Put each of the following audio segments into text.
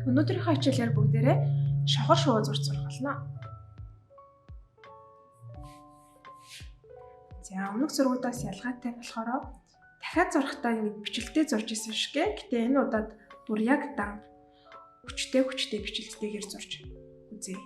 Өнөөдрийнхөө хичээлээр бүгдээрээ шохор шувуу зурж сурах болно. За өмнөх зургуудаас ялгаатай нь болохоор дахиад зурхтаа ингэ бичлэлтэй зурж исэн шигэ. Гэтэ энэ удаад бүр яг дан хүчтэй хүчтэй бичлэлтэйгээр зурж үзье.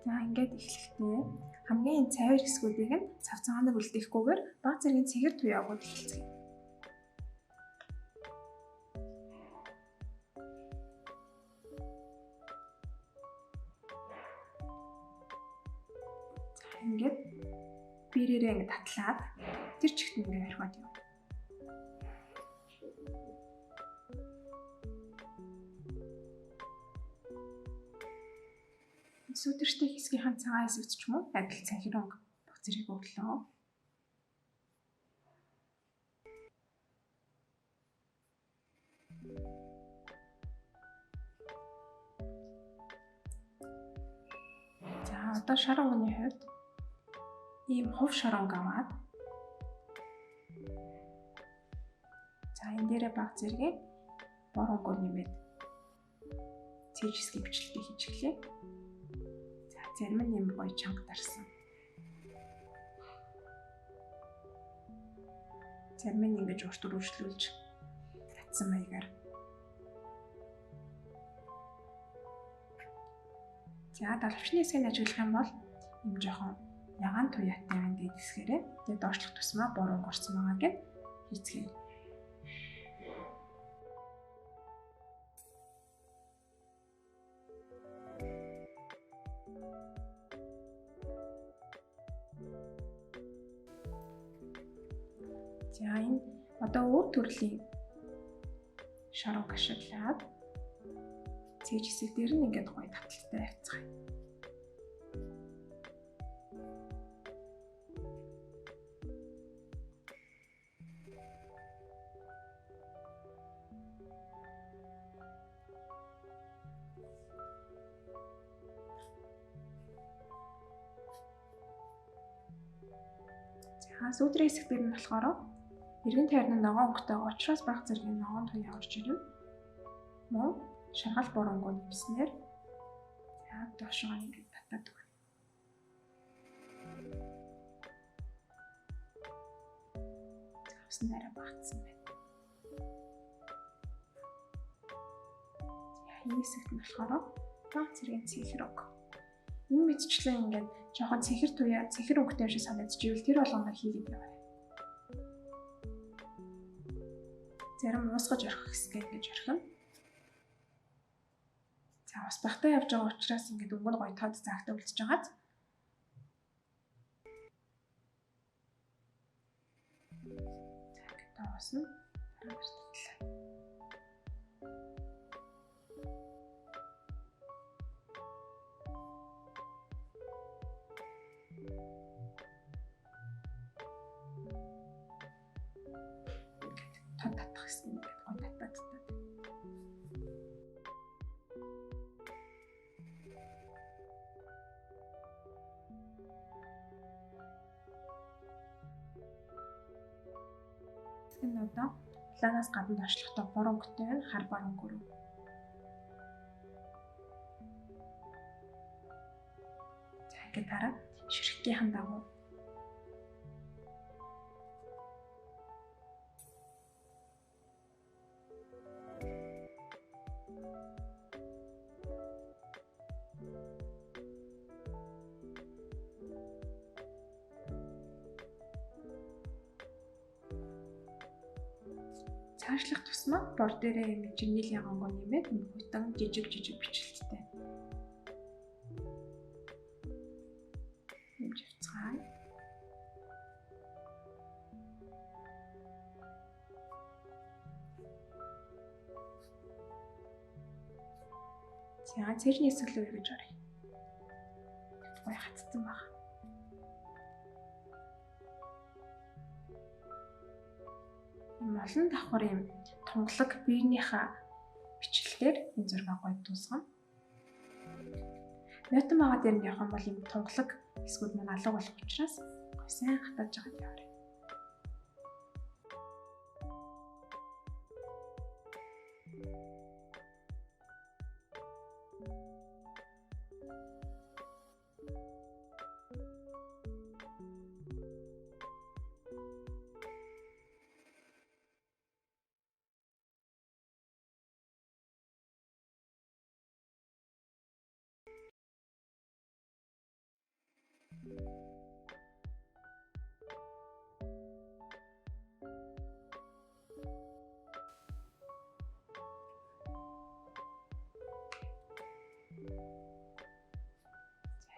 За ингээд эхлэхдээ хамгийн цайвар хэсгүүдийг нь цав цагаанаар үлдээхгүйгээр баг зэргийн цэгэр туяагууд эхэлцгээе. За ингээд бирээрээ ингээд татлаад тэр чигт ингээд орхиод явна. Сүүдэртэй хэсгийнхаа цагаан хэсэгт ч юм уу адил цахир өнгө баг зэрэг өглөө. За одоо шар өнгөний хувьд ийм хувь шар өнгө аваад за энэ дээрээ баг зэргийн бор өнгөө нэмээд цээж хэсгийг бичлэлтэй хийж эхлэе. Зарим нь юм гоё чанга дарсан. Зарим нь ингэж урт үргэлжлүүлж татсан маягаар. За далавчны хэсгийг ажиглах юм бол юм жоохон ягаан туяатай байна гэдэг хэсгээрээ тэгээд доошлох тусмаа бор өнгө орсон байгааг нь хийцгээе. За энэ одоо өөр төрлийн шар өнгө ашиглаад цээж хэсэг дээр нь ингээд гоё таталтай авцгаая. За сүүдрийн хэсэг дээр нь болохоор эргэн тойрны ногоон өнгөтэй учраас баг зэргийн ногоон туяа орж ирнэ. Мөн шаргал бор өнгөө нэмснээр за доошоо ингэж татаад өгнө. За ус нь арай багтсан байна. За энэ хэсэгт нь болохоор баг зэргийн цэнхэр өнгө. Энэ мэтчлэн ингээд жоохон цэнхэр туяа, цэнхэр өнгөтэй шиг санагдчихвэл тэр болгоноор хийгээд яваа. Зарим уусгаж орхих хэсгээ ингэж орхино. За ус багтаа явж байгаа учраас ингээд өнгө нь гоё тод заагтай үлдэж байгааз. За ингээд тоос нь дараа нь татлаа. Тод татах хэсэг ингээд гоё татаад татаад. Хэсэг нь одоо улаанаас гадна доошлохдоо бор өнгөтэй байна, хар бор өнгөрөв. За ингээд дараа Ширхгийнхэн дагуу. Цаашлах тусмаа бор дээрээ юм жирнэлийн өнгө нэмээд хүйтэн жижиг жижиг бичлэлттэй. Нэмж явцгаая. За, цээжний хэсэг рүү эргэж оръё. Гой хатцсан баг. Олон давхар юм тунгалаг биенийхээ бичлэлээр энэ зураг гоё дуусгана. Нойтон байгаа дээр нь явах юм бол юм тунгалаг хэсгүүд маань алга болох учраас гоё сайн хатааж байгаад яваарай.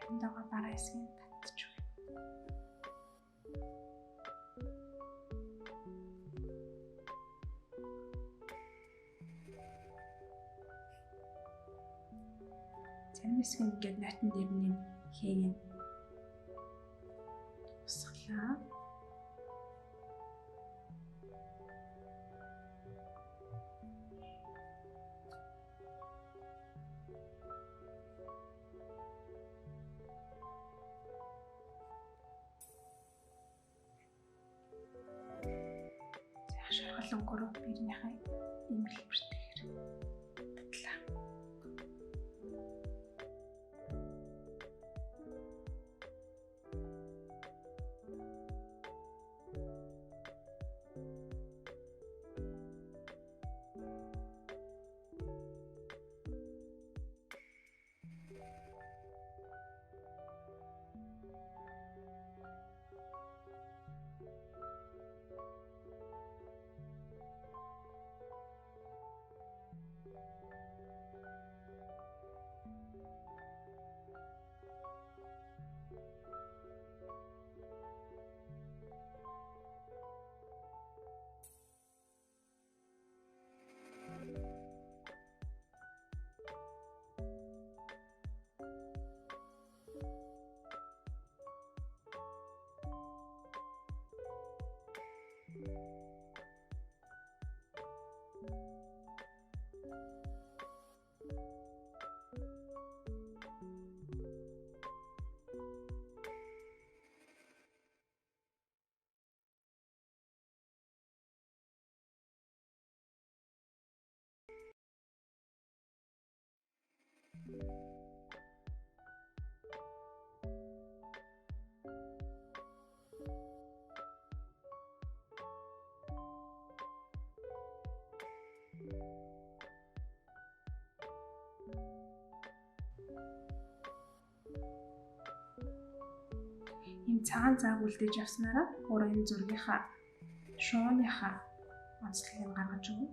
Заримдаа бараа хэсгийг татчих өгье. Зарим хэсэг нь ингээд нойтон дээр нь хээг нь тусгалаа. Шаргал өнгөрөө биенийхээ ийм хэлбэртэйгээр татлаа. Ийм цагаан зааг үлдээж явснараа өөрөө энэ зургийнхаа шууныхаа онцлогийг гаргаж өгнө.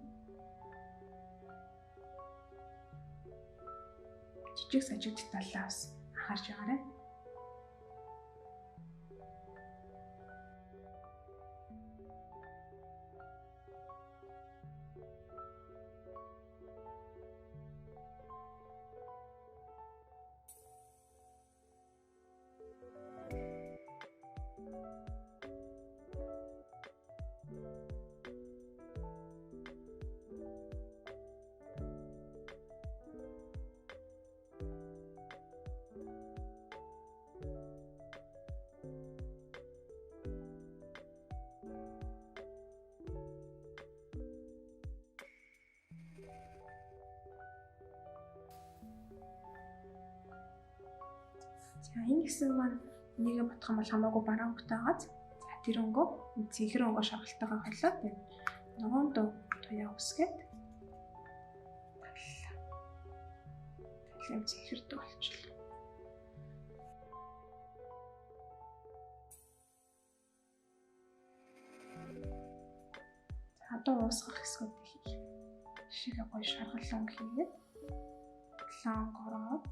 Жижиг сажиг деталлаа бас анхаарч байгаарай. За энэ хэсэг маань Энийгээ бодох юм бол хамаагүй бараан өнгөтэй байгааз. За тэр өнгөө цэнхэр өнгөө шаргалтайгаа холиод тэгээд ногоон туяа үсгээд тавилаа. Тэгэл юм цэнхэр дүү болчихлоо. За одоо уусгах хэсгүүдийг хийх. Шигээ гоё шаргал өнгө хийгээд лонг ороод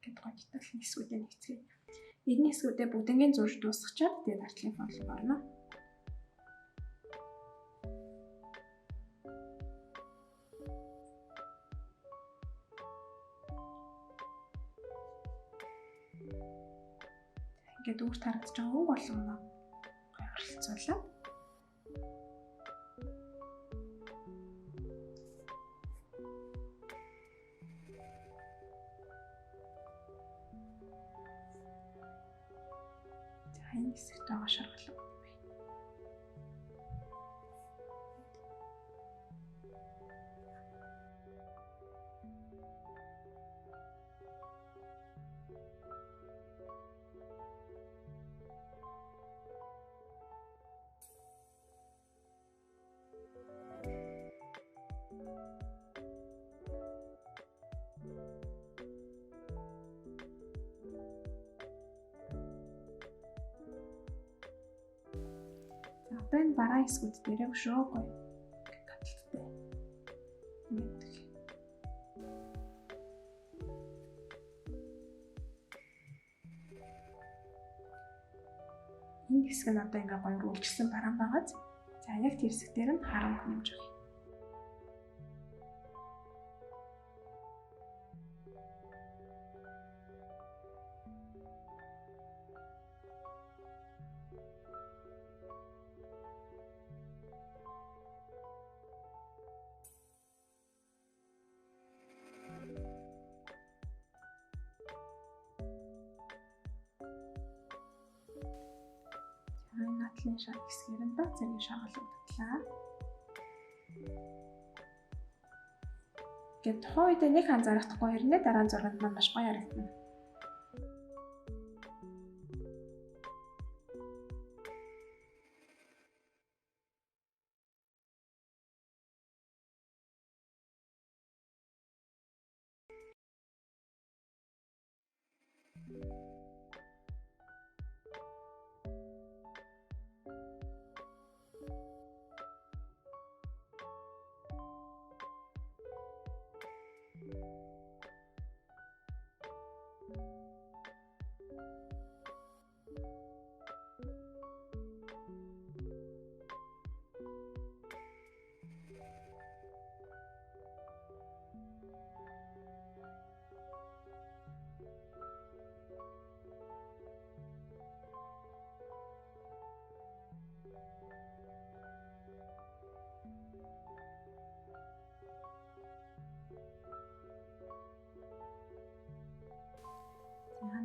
ингээд гоё деталийн хэсгүүдээ нэгцгээе. Эдний хэсгүүдээ бүгднийг зурж дуусгачаад тэгээд артлын фон руу орно. Ингээд үүрт харагдаж байгаа өнгө болгоно гоё оролцуулаад за энэ хэсэгт байгаа шаргал байна. Одоо энэ бараан хэсгүүд дээрээ өшөө гоё таталттай нэмдэг. Энэ хэсэг нь одоо ингээ гоё үйлчилсэн бараан байгааз. За яг тэр хэсэг дээр нь харанг нэмж өгье. Натлын шар хэсгээр нь баг зэргийн шаргал өгдлээ. Ингээд тухайн үед нэг анзаарахдаггүй хэрнээ дараа нь зурганд маань маш гоё харагдана.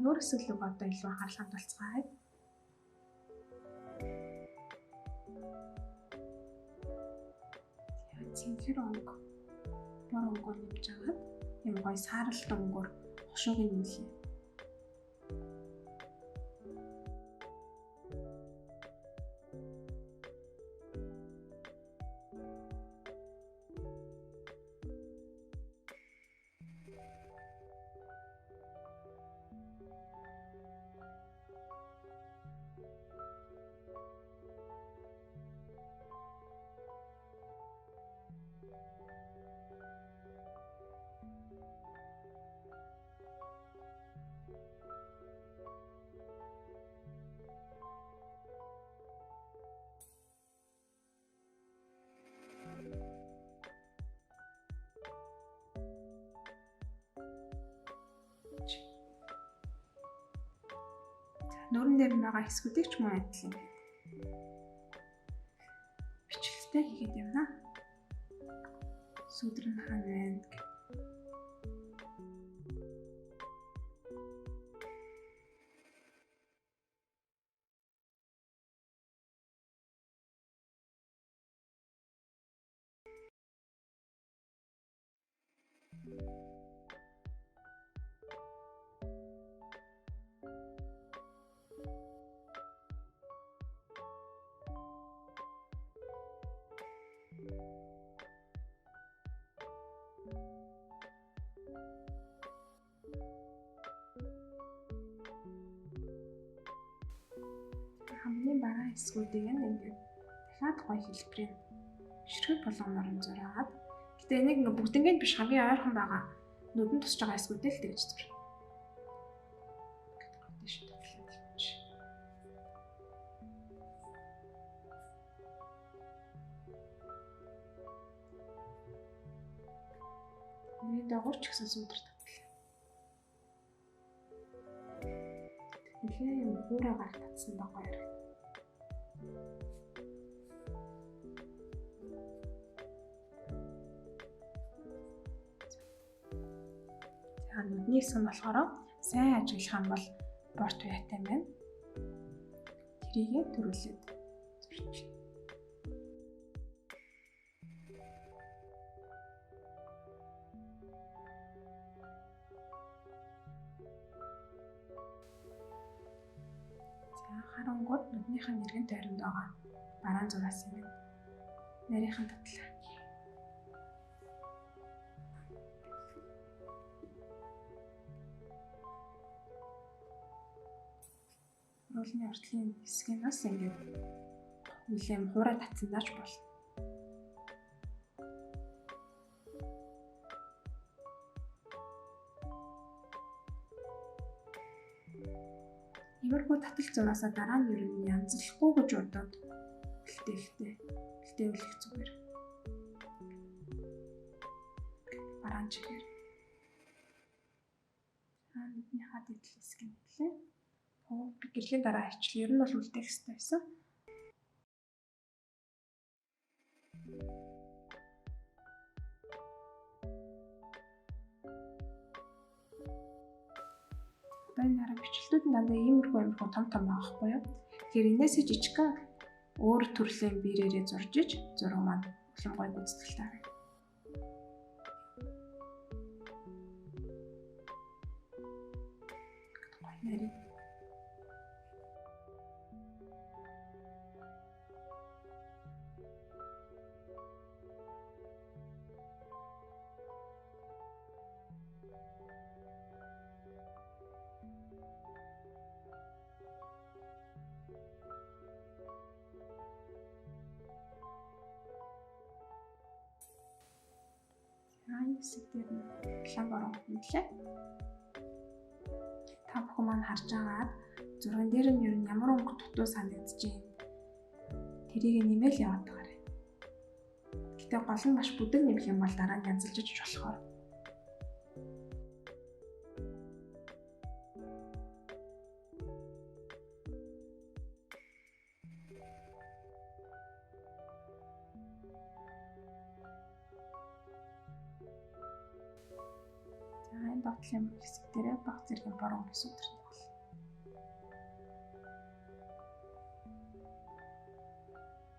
Нүүр хэсэг рүү одоо илүү анхаарал хандуулцгаая. За цэнхэр өнгө, бор өнгөөр нэмж агаад юм гоё сааралт өнгөөр хошууг нэмлээ. Нүүрэн дээр нь байгаа хэсгүүдийг ч мөн адил ингээд бичлэгтэй хийгээд явна. Сүдэр нь хаана байна гэх. Хэсгүүдийг нь ингээд дахиад гоё хэлбэрийн ширхэг болгоноор нь зураад. Гэтэ энийг ингээд бүгднийг биш, хамгийн ойрхон байгаа нүдэн тусч байгаа хэсгүүдээ л тэгж зурна. Миний дагуур ч гэсэн суудар татлаа. Нэлээ юм хуурайгаар татсан байгаа яриг. За нүдний хэсэг нь болохоор сайн ажиглах юм бол борт уяатай байна. Тэрийгээ төрүүлээд зурчих. Харангууд нүднийх нь эргэн тойронд байгаа бараан зураас юм. Нарийнхан татлаа. Уулны уртлын хэсгийг бас ингээд нэлээн хуурай татсандаач болно. Иймэрхүү татал зураасаа дараа нь ер нь янзлахгүй гэж бодоод үлдээвлэх зүгээр. Бараан чигээр. За нүднийхаа дэдл хэсэг нь хэлээ. Би гэрлийн дараа хийчихлээ. Ер нь бол үлдээх ёстой байсан. Одоо энэ хараа бичлэлтүүд нь дандаа иймэрхүү том том байгаа байхгүй юу? Тэгэхээр энээсээ жижигхэн өөр төрлийн биерээрээ зурж иж зураг маань улам гоё гүйцэтгэлтэй харагдана. Гоё нарийн. Энэ хэсэг дээр нь улаан бороо нэмлээ. Та бүхэн маань харж агаад зурган дээр нь ер нь ямар өнгө дутуу санагдаж байна. Тэрийг нэмэл яваад байгаарай. Гэтэ гол нь маш бүдэг нэмэх юм бол дараа нь янзалж иж болохоор. За энэ доотлын хэсэг дээрээ баг зэргийн бороо өнгө сүдэрнэ.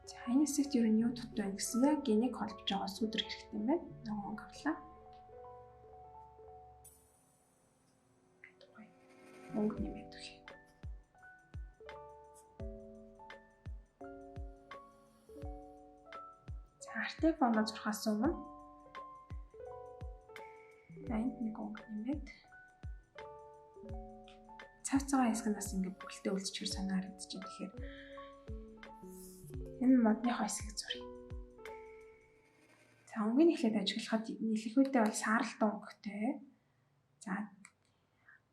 За энэ хэсэгт ер нь юу дутуу байна гэсэн яг энийг холбож байгаа сүдэр хэрэгтэй юм байна. Нөгөө өнгө авлаа. Өнгө нэмээд өгье. За артай фоноо зурхаас өмнө энд нэг өнгө нэмээд цав цагаан хэсэг нь бас ингээд бүгэлтэй үлдчихэр санаа харагдчихэв. Тэгэхээр энэ модныхоо хэсгийг зуръя. За өнгийг эхлээд ажиглахад нийлэхүйдээ бол сааралт өнгөтэй. За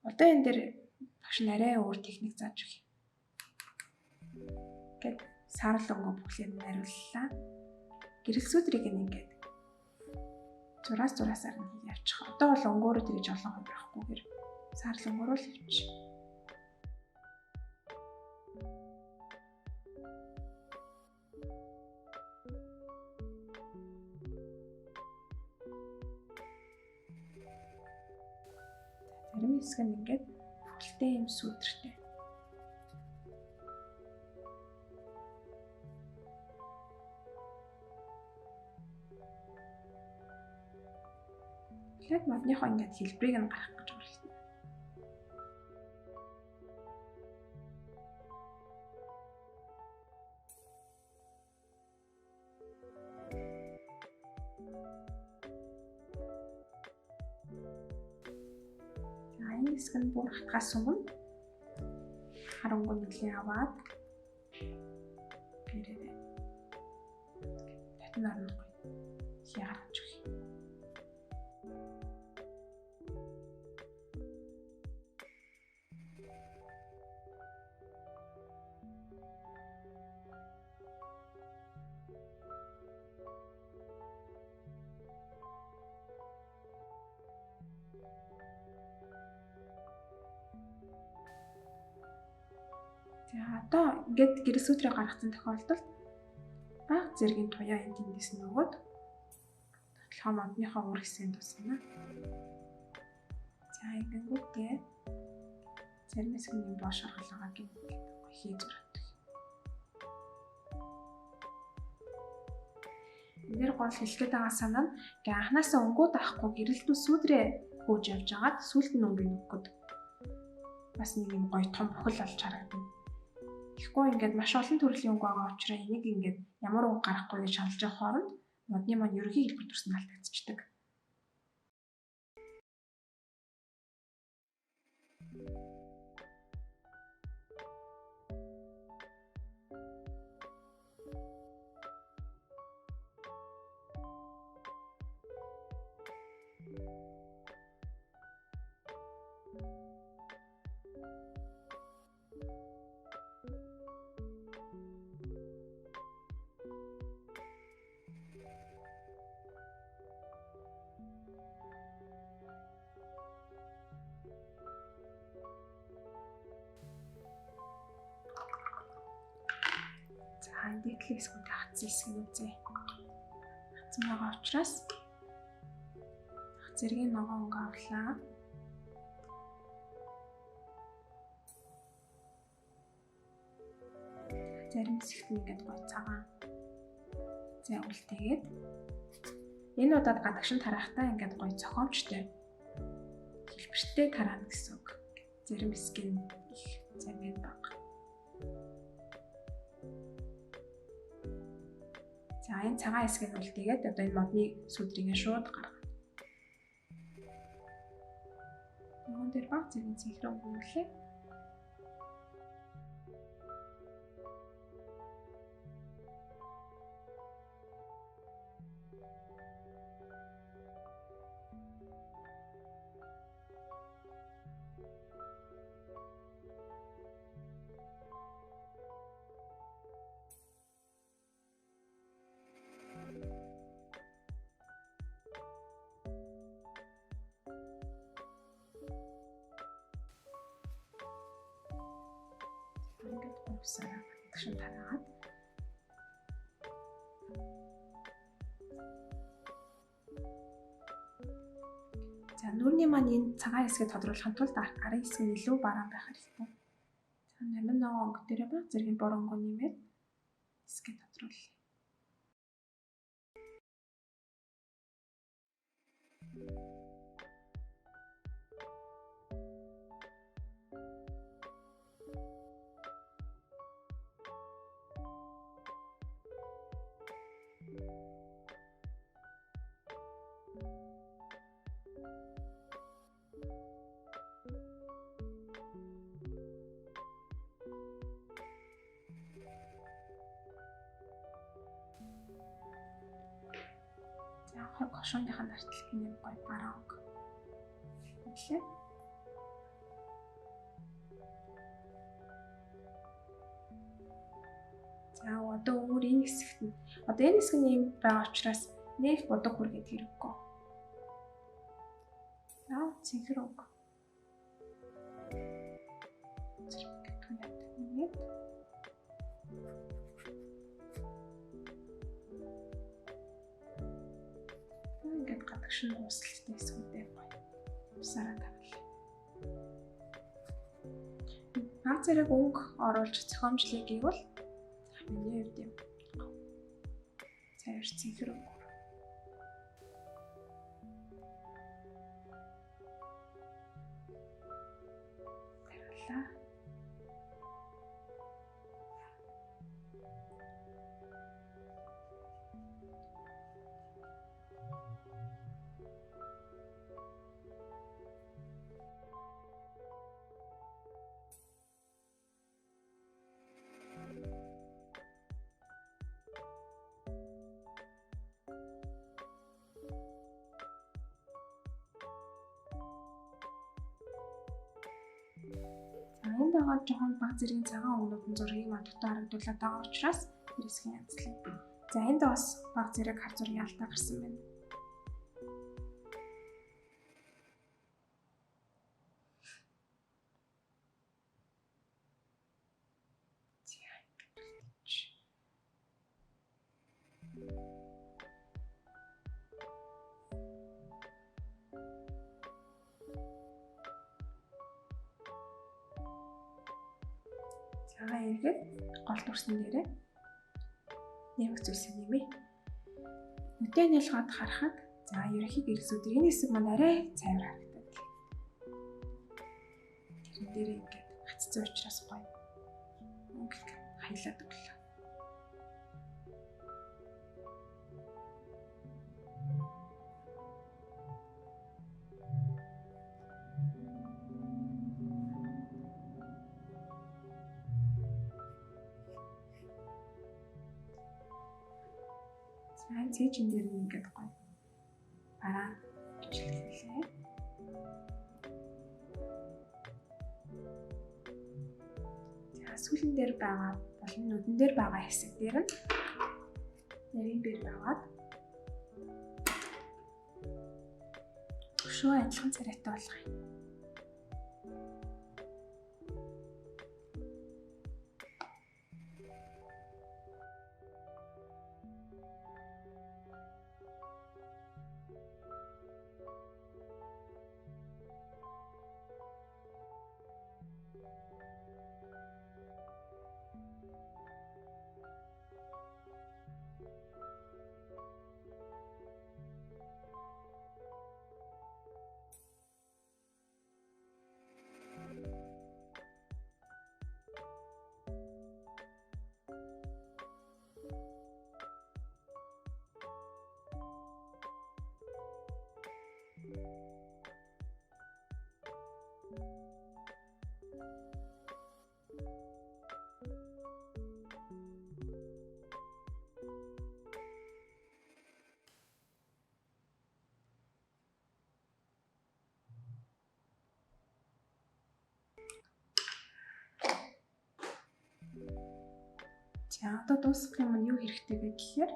одоо энэ дээр багш нь арай өөр техник зааж өгье. Ингээд саарал өнгө бүглээр нариуллаа. Гэрэлсүүдрийг ингээд зураасаар нь хийх явчих. Одоо бол өнгөөрөө тэгж олон хувирахгүйгээр саарал өнгөөрөө л явчих. Зарим хэсэг нь ингээд бүхэлдээ юм сүдэртэй. Тэгэхээр модныхоо ингээд хэлбэрийг нь гаргах гэж оролдоно. За энэ хэсэг нь бүр хатгаас өмнө харангүй нэлээ аваад Гаргаж өгье. За одоо ингээд гэрэл сүтрийг гаргацсан тохиолдолд баг зэргийн туяа энэ тэндээс нь өгөөд толгой модныхоо үр хэсгийг тусгана. За ингэнгүүтээ зарим хэсэг нь боо шаргал байгаа гэнэ хий зураад. Энэ дээр гол хэлэх гээд байгаа санаа нь ингээ анханасаа өнгөө даахгүй гэрэлтүү сүдрээ хөөж явж агаад сүүлд нь өнгө өгөхөд бас нэг юм гоё том бүхэл болж харагдана. Тэгэхгүй ингээд маш олон төрлийн өнгө байгаа учраас энийг ингээд ямар өнгө гарахгүй гэж шаналж байгаа хооронд модны маань ерөнхий хэлбэр төрсөн алдагдчихдаг. За энэ дээдлийн хэсгүүд хатсан хэсгийг үзье. Хатсан байгаа учраас зэргийн ногоон өнгө авлаа. Зарим хэсэгт нь ингээд гоё цагаан зай үлдээгээд энэ удаад гадагшин тараахтаа ингээд гоё зохиомжтой хэлбэртэй тараана гэсэн үг. Зарим хэсэг нь их, зарим нь бага. За энэ цагаан хэсгийг үлдээгээд одоо энэ модны сүдрийг шууд гаргана. Ногоон дээр баг зэргийн цэнхэр өнгө өнгөлээ. Ингээд гувсараа гадагшин тараагаад за нүрний маань энэ цагаан хэсгийг тодруулахын тулд арын хэсэг нь илүү бараан байх хэрэгтэй. За 8 ногоон өнгө дээрээ баг зэргийн бор өнгө нэмээд хэсгийг тодруулъя. Хошууныхаа нартал гинэ гоё бараан өнгө. Өглөө. За одоо өөр энэ хэсэгт нь одоо энэ хэсэг нь ийм байгаа учраас нэг будаг хүргээд хэрэггүй. За цэнхэр өнгө. Зэрэг туяат нэмээд ингээд гадагшин уусалтай хэсгүүдээ гоё усаараа тавилаа. Баг зэрэг өнгө оруулж зохиомжлыг гэвэл миний хувьд юм цайвар цэнхэр өнгө. Тавилаа. энд байгаа жоохон баг зэргийн цагаан өнгөнүүд нь зургийг маань дутуу харагдуулаад байгаа учраас тэр хэсгийг янзлая. За энд бас баг зэрэг хар зургийн алдаа гарсан байна. За эргээд гол дүрсэн дээрээ нэмэх зүйлсээ нэмье. Нүдээ нялгаад харахад за ерөнхий гэрэлсүүд энэ хэсэг маань арай цайвар харагдаад. Тэрэн дээрээ ингээд хацсан учраас гоё өнгө хаялаад өглөө. За цээжин дээр нь ингээд гоё бараа бичлэлээ. За сүүлэн дээр байгаа болон нүдэн дээр байгаа хэсэг дээр нь нарийн бэр байгаад өшөө адилхан царайтай болгоё. За одоо дуусгах юм нь юу хэрэгтэй вэ гэхээр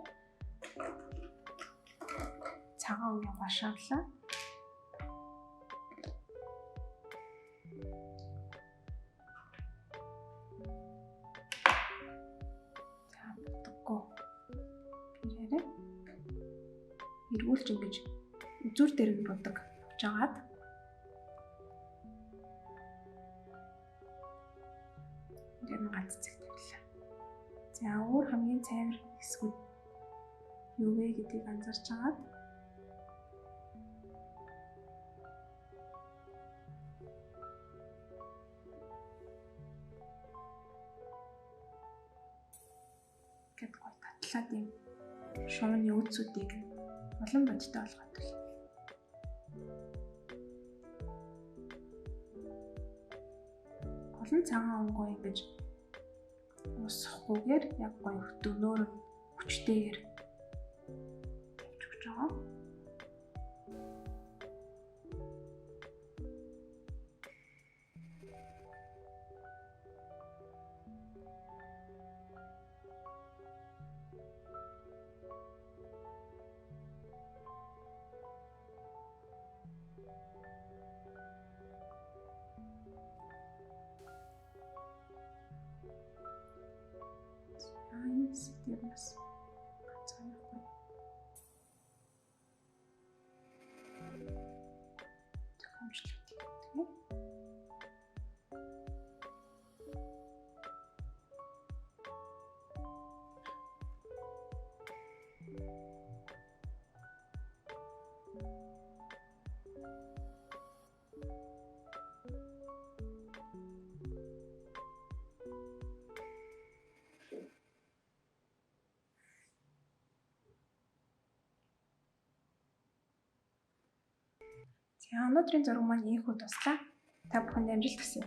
цагаан өнгийн гуаш авлаа. За бодоггүй. Бэрээрээ эргүүлж ингэж үзүүр дээр нь будаг авч агаад дээр нь ганц цэг тавилаа. За өөр хамгийн цайвар хэсгүүд юу вэ гэдгийг анзаарч агаад гэд гой татлаад юм шувууны үүдсүүдийг улам бодтой болгоод л. Олон цагаан өнгөө ингэж уусахгүйгээр яг гоё хөтөнөөр хүчтэйгээр тавьж өгч байгаа. Энэ хэсэг дээр бас ганц хоёр гоё тохиомжлоод тийм. За өнөөдрийн зураг маань ийнхүү дуслаа. Та бүхэнд амжилт хүсье.